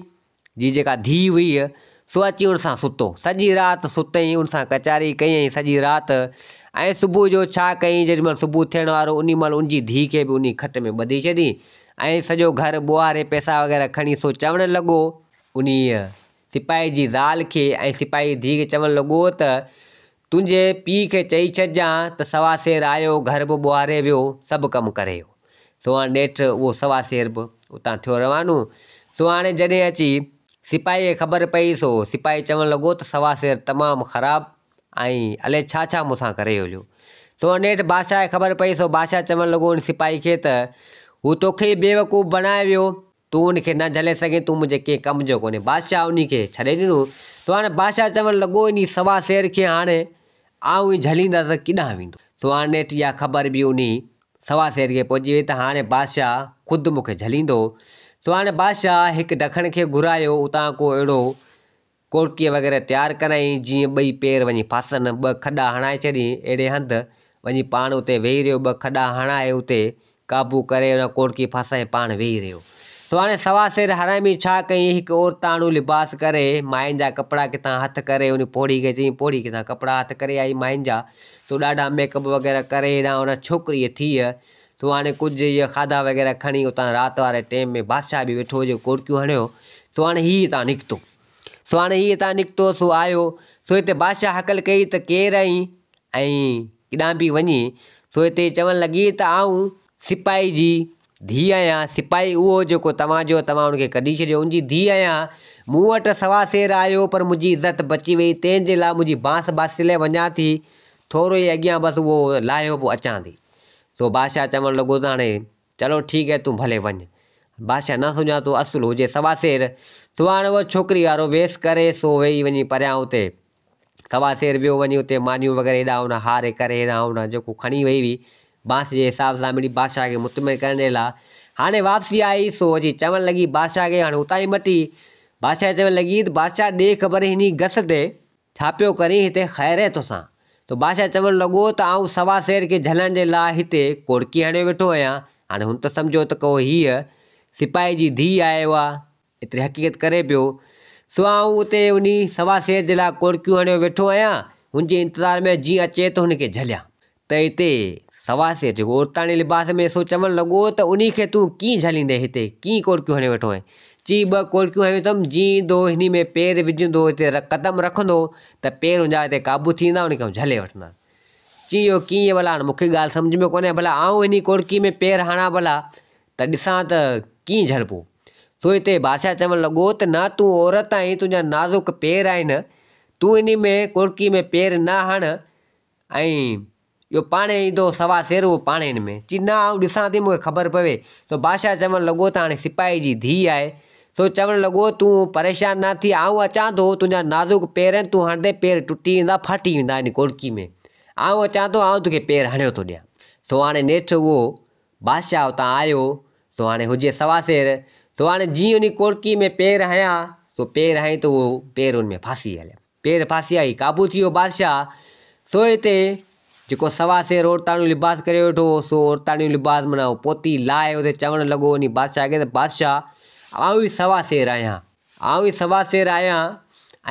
جي جيڪا ڌيء هئي سو اچي ان سان ستو. سڄي رات ستئين ان سان ڪچهري ڪيائين سڄي رات ۽ صبح جو ڇا ڪيائين جيڏي مهل صبح ٿيڻ وارو انهي مهل ان جي ڌيء کي به انهي کٽ ۾ ٻڌي ڇڏيائين ۽ سڄو گهر ٻوهاري پئسا وغيره کڻي سو چوڻ لڳو انهي سپاهي جي زال کي ۽ سپاهي جي ڌيء کي چوڻ لڳو ته تنهنجي پيء کي چئي ڇڏجان ته سوا سير آيو، گهر به ٻوهاري ويو، سڀ ڪم ڪري ويو. سو هاڻ نيٺ اهو سوا سير به اتان ٿيو روانو. سو هاڻي جڏهن اچي سپاهيء کي خبر پئي سو سپاهي چوڻ لڳو ته سوا سير تمام خراب ۽ الائي ڇا ڇا مون سان ڪري هليو. سو نيٺ بادشاهه کي خبر پئي سو بادشاهه چوڻ لڳو ان سپاهي کي ته هو توکي ئي بيوقوف بڻائي ويو، تون ان کي نه جهلي سگهين، تون منهنجي ڪنهن ڪم جو ڪونهين. بادشاهه انهي کي ڇڏي ڏنو. سو هاڻي بادشاهه چوڻ لڳو انهي سوا سير کي هاڻي آئون ئي جهليندس ته ڪيڏانهن ويندو. سو هاڻي نيٺ اها خبر به انهي سوا سير کي پهچي وئي ته هاڻي بادشاهه خود مون کي جهليندو. سو هاڻي بادشاهه هڪ ڊکڻ کي گهرايو، اتان ڪو اهڙو ڪوڙڪي وغيره تيار ڪرائين، جيئن ٻئي پير وڃي ڦاسن، ٻه کڏا هڻائي ڇڏين، اهڙي هنڌ وڃي پاڻ اتي ويهي رهيو، ٻه کڏا هڻائي اتي قابو ڪري ان ڪوڙڪي ڦاسائي پاڻ ويهي رهيو. سو هاڻي سوا سير حرامي ڇا ڪيائين، هڪ عورتاڻو لباس ڪري، ماين جا ڪپڙا ڪٿان هٿ ڪري، ان پوڙهي کي چيائين، پوڙهي ڪٿان ڪپڙا هٿ ڪري آئي ماين جا، سو ڏاڍا ميڪ اپ وغيره ڪري هيڏانهن هوڏانهن ڇوڪريء ٿيء، سو هاڻي ڪجهه اهي کاڌا وغيره کڻي اتان رات واري ٽيم ۾ بادشاهه به ويٺو هجي ڪوڙڪيون هڻيو، سو هاڻي هي هتان نڪتو. سو هاڻي هي هتان نڪتو سو آيو، سو هتي بادشاهه هڪل ڪئي ته ڪير آهين ۽ ڪيڏانهن پئي وڃين؟ سو هتي چوڻ لڳي ته آئون سپاهي جي ڌيء آهيان، سپاهي اهو جيڪو توهان جو توهان ان کي ڪڍي ڇڏيو، ان جي ڌيء آهيان، مون وٽ سوا سير آيو پر منهنجي عزت بچي وئي، تنهن جي لاء منهنجي بانس باسيلي وڃان ٿي، ٿورو ئي اڳيان بس اهو لاهيو پوء اچان ٿي. سو بادشاهه چوڻ لڳو ته هاڻي چلو ٺيڪ آهي تون ڀلي وڃ. بادشاهه نه سڃاتو اصل هجي سوا سير، سو هاڻي اهو ڇوڪري وارو ويس ڪري سو ويئي وڃي پريان اتي سوا سير ويو وڃي اتي مانيون وغيره هيڏانهن هوڏانهن هاري ڪري هيڏانهن هوڏانهن جيڪو کڻي وئي هئي بانس جي حساب سان مڙئي بادشاهه کي مطمئن ڪرڻ جي لاء هاڻي واپسي آئي سو اچي چوڻ لڳي بادشاهه کي هاڻي اتان ئي مٽي بادشاهه کي چوڻ لڳي ته بادشاهه ڏي خبر هني گس تي ڇا پيو ڪرين هتي خير آهي توسان ته بادشاهه چوڻ لڳو ته آئون سوا سير کي جهلڻ جي لاء هتي ڪوڙڪي هڻيو ويٺو آهيان هاڻي هن ته سمجهيو ته ڪو هيء سپاهي جي ڌيء آهي اها ايتري حقيقت ڪري پيو، سو آئون اتي انهي سوا سير جي لاء ڪوڙڪيون هڻيو ويٺو آهيان، هن جي انتظار ۾ جيئن اچي ته هن کي جهليان. ته اتي سوا سير جيڪو عورتاڻي لباس ۾ سو چوڻ لڳو ته انهي کي تون ڪيئن جهليندين هتي ڪيئن ڪوڙڪيون هڻيو ويٺو آهين؟ چي ٻه ڪوڙڪيون هنيون اٿم، جيئن ايندو انهي ۾ پير وجهندو هتي قدم رکندو ته پير هن جا هتي قابو ٿي ويندا، ان کي آئون جهلي وٺندس. چي اهو ڪيئن ڀلا هاڻ مون کي ڳالهه سمجهه ۾ ڪونهي ڀلا آئون انهي ڪوڙڪي ۾ پير هڻان ڀلا ته ڏسان ته ڪيئن جهلبو. سو هتي بادشاهه چوڻ لڳو ته نه تون عورت آهين تنهنجا نازڪ پير آهن تون انهي ۾ ڪوڙڪي ۾ پير نه هڻ ۽ اهو پاڻهي ايندو سوا سير اهو پاڻهي هن ۾. چي نه آئون ڏسان ٿي مون کي خبر پوي. سو بادشاهه چوڻ لڳو ته هاڻي سپاهي جي ڌيء آهي. سو چوڻ لڳو تون پريشان نه ٿي آئون اچان ٿو تنهنجا نازڪ پير آهن تون هڻندين پير ٽٽي ويندا ڦاٽي ويندا انهي ڪوڙڪي ۾ آئون اچان ٿو آئون توکي پير هڻيو ٿو ڏيان. سو هاڻي نيٺ اهو بادشاهه اتان آيو، سو هاڻي هجي سوا سير، سو هاڻي جيئن انهي ڪوڙڪي ۾ پير هنيا، سو پير هنئي ته اهو پير ان ۾ ڦاسي هليا. پير ڦاسي آئي، قابو ٿي ويو بادشاهه، سو هتي جيڪو سوا سير عورتاڻيون لباس ڪري ويٺو هو، سو عورتاڻيون لباس معنيٰ پوتي لاهي اتي چوڻ لڳو انهي بادشاهه کي ته بادشاهه آئون ئي سوا سير آهيان. آئون ئي سوا سير آهيان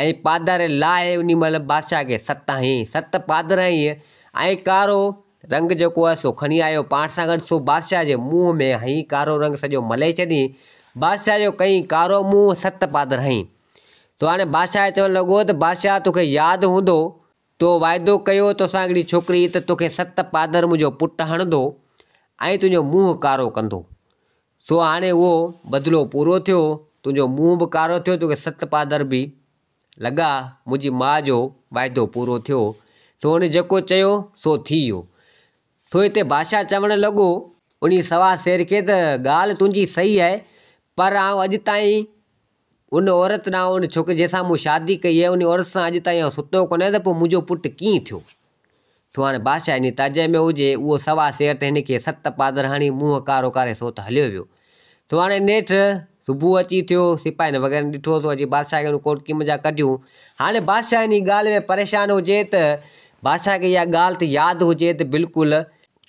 ۽ پادر لاهي انهي مهل بادشاهه کي ست هنئين، ست پادر هنئين ۽ ڪارو رنگ جيڪو آهي سو کڻي آيو پاڻ سان گڏ سو بادشاهه جي منهن ۾ هنئين ڪارو رنگ سڄو ملي ڇڏيئين، بادشاهه جو ڪئين ڪارو منهن ست پادر هنئين. سو هاڻي بادشاهه چوڻ لڳو ته بادشاهه توکي ياد هوندو تو واعدو ڪيو توسان هڪڙي ڇوڪري ته توکي ست پادر منهنجو پٽ هڻندو ۽ تنهنجو منهن ڪارو ڪندو. سو هاڻي اهو بدلو پورو ٿيو، تنهنجو منهن به ڪارو ٿيو، توکي ست پادر به لڳا، منهنجي ماء جو واعدو پورو ٿيو. سو هن جيڪو چيو، سو ٿي ويو. سو هتي بادشاهه چوڻ لڳو، انهي سوا سير کي ته ڳالهه تنهنجي صحيح آهي، پر آئون اڄ تائين ان عورت ڏانهن، ان ڇوڪري جنهن سان مون شادي ڪئي آهي، انهي عورت سان اڄ تائين آئون ستو ڪونه آهيان ته پوء منهنجو پٽ ڪيئن ٿيو؟ سو هاڻي بادشاهه انهيء تعجب ۾ هجي، اهو سوا سير ته هن کي ست پادر هڻي منهن ڪارو ڪاري سو ته هليو ويو. سو هاڻي نيٺ صبح اچي ٿيو، سپاهين وغيرن ڏٺو ته اچي بادشاهه کي ان ڪوٽڪي منجهان ڪڍيون. هاڻي بادشاهه انهيء ڳالهه ۾ پريشان هجي ته بادشاهه کي اها ڳالهه ته ياد هجي ته بلڪل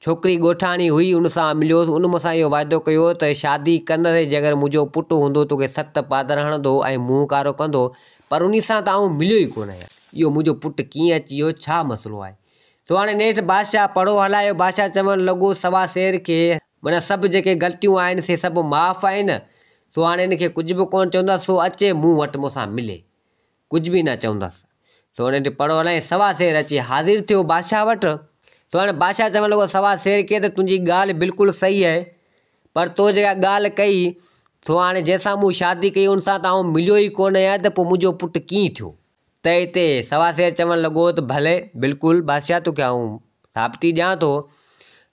ڇوڪري ڳوٺاڻي هئي، ان سان مليو هوس، ان مون سان اهو واعدو ڪيو ته شادي ڪندس جيڪر منهنجو پٽ هوندو توکي ست پادر هڻندو ۽ منهن ڪارو ڪندو، پر انهيء سان ته آئون مليو ئي ڪونه آهيان. اهو منهنجو پٽ ڪيئن اچي ويو، ڇا مسئلو آهي؟ سو هاڻي نيٺ بادشاهه پڙهو هلايو، بادشاهه چوڻ لڳو، سوا سير کي معنيٰ سڀ جيڪي غلطيون آهن سي سڀ معاف آهن، سو هاڻي هن کي ڪجهه به ڪونه چوندس، سو اچي مون وٽ مون سان ملي، ڪجهه به نه چوندس. سو هاڻي نيٺ پڙهو هلايائين، سوا سير اچي حاضر ٿيو بادشاهه وٽ. سو هاڻي بادشاهه چوڻ لڳو سوا سير کي ته تنهنجي ڳالهه بلڪل صحيح آهي، پر تو جيڪا ڳالهه ڪئي سو هاڻي جنهن سان مون شادي ڪئي ان سان ته آئون مليو ئي ڪونه آهيان ته پوء منهنجو پٽ ڪيئن ٿيو؟ ته هتي سوا سير چوڻ لڳو ته ڀلي بلڪل بادشاهه توکي آئون ثابتي ڏيان ٿو.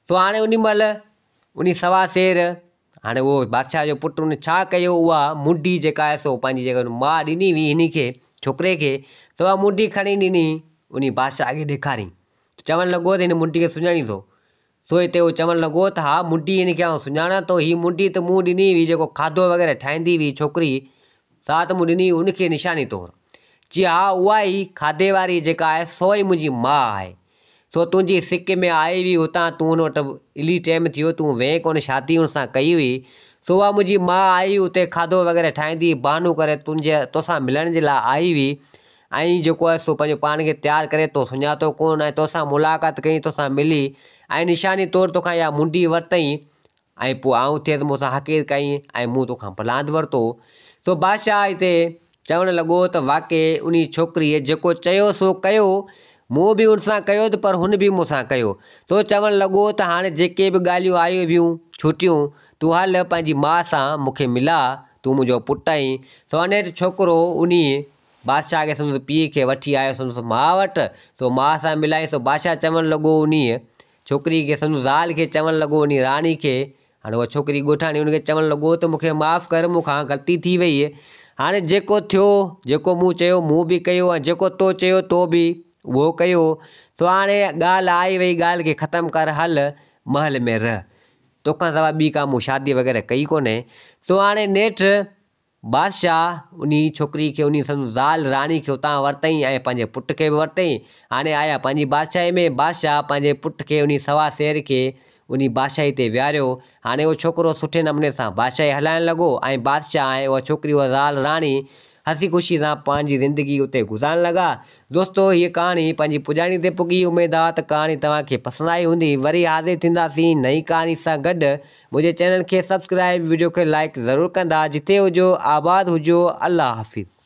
سو هاڻي انهي مهل انهي سوا سير هاڻي اهو بادشاهه جو پٽ ان ڇا ڪيو اها منڊي جيڪا آهي سو پنهنجي جيڪا ماء ڏني هئي هن کي ڇوڪري کي سو اها منڊي کڻي ڏني انهي بادشاهه کي ڏيکاري چوڻ لڳو ته هن منڊي کي سڃاڻين ٿو؟ سو هتي هو چوڻ لڳو ته ها منڊي هن کي آئون سڃاڻان ٿو، هي منڊي ته مون ڏني هئي جيڪو کاڌو وغيره ٺاهيندي هئي ڇوڪري سا ته مون ڏني هئي ان کي نشاني طور. چي ها اها ئي کاڌي واري جيڪا آهي سو ئي منهنجي ماء آهي. سو تنهنجي سڪ ۾ آئي هئي هتان تون هن وٽ الي ٽيم ٿي ويو تون وئين ڪونه شادي هن سان ڪئي هئي سو اها منهنجي ماء آئي هئي اتي کاڌو وغيره ٺاهيندي هئي بهانو ڪري تنهنجي توسان ملڻ جي لاء آئي هئي ۽ جيڪو آهي سو پنهنجو پاڻ کي تيار ڪري تو سڃاتو ڪونه ۽ توسان ملاقات ڪئي توسان ملي ۽ نشاني طور توکان اها منڊي ورتئين ۽ پوء آئون ٿيس مون سان حقير ڪيائين ۽ مون توکان پلاند ورتو. سو بادشاهه هتي چوڻ لڳو ته واقعي انهي ڇوڪريء جيڪو چيو سو ڪيو، مون به ان سان ڪيو ته پر هن به مون سان ڪيو. سو چوڻ لڳو ته هاڻي جيڪي به ڳالهيون آيون ويون ڇٽيون، تون هل پنهنجي ماء سان مون کي ملاء، تون منهنجو پٽ آهين. سو انيٺ ڇوڪرو انهي بادشاهه کي سندس پيء کي وٺي آيو سندس ماء وٽ، سو ماء سان ملائين، سو بادشاهه چوڻ لڳو انهيء ڇوڪريء کي سندس زال کي چوڻ لڳو انهيء راڻي کي، هاڻي اها ڇوڪري ڳوٺاڻي ان کي چوڻ لڳو ته مون کي معاف ڪر مون کان غلطي ٿي ويئي، هاڻي جيڪو ٿيو، جيڪو مون چيو مون به ڪيو ۽ جيڪو تو چيو تو به اهو ڪيو، سو هاڻي ڳالهه آئي وئي ڳالهه کي ختم ڪر هل محل ۾ رهه، توکان سواء ٻي ڪا مون شادي وغيره ڪئي ڪونهي، سو هاڻي نيٺ بادشاهه انهي ڇوڪري کي انهي سندس زال راڻي کي اتان ورتائين ۽ پنهنجي پٽ کي به ورتائين. هاڻي آيا پنهنجي بادشاهي ۾. بادشاهه پنهنجي پٽ کي انهي سوا سير کي انهي بادشاهي تي ويهاريو. هاڻي اهو ڇوڪرو سٺي نموني سان بادشاهي هلائڻ لڳو ۽ بادشاهه ۽ اها ڇوڪري اها زال راڻي هسي خوشي سان پنهنجي زندگي اتي گذارڻ لڳا. دوستو هيء ڪهاڻي پنهنجي پڄاڻي تي پڳي اميد آ ته ڪهاڻي توهان کي پسند آئي هوندي. وري حاضر ٿينداسين نئين ڪهاڻي سان گڏ. منهنجي چينل کي سبسڪرائب وڊيو کي لائيڪ ضرور ڪندا جتي هجو آباد هجو الله حافظ.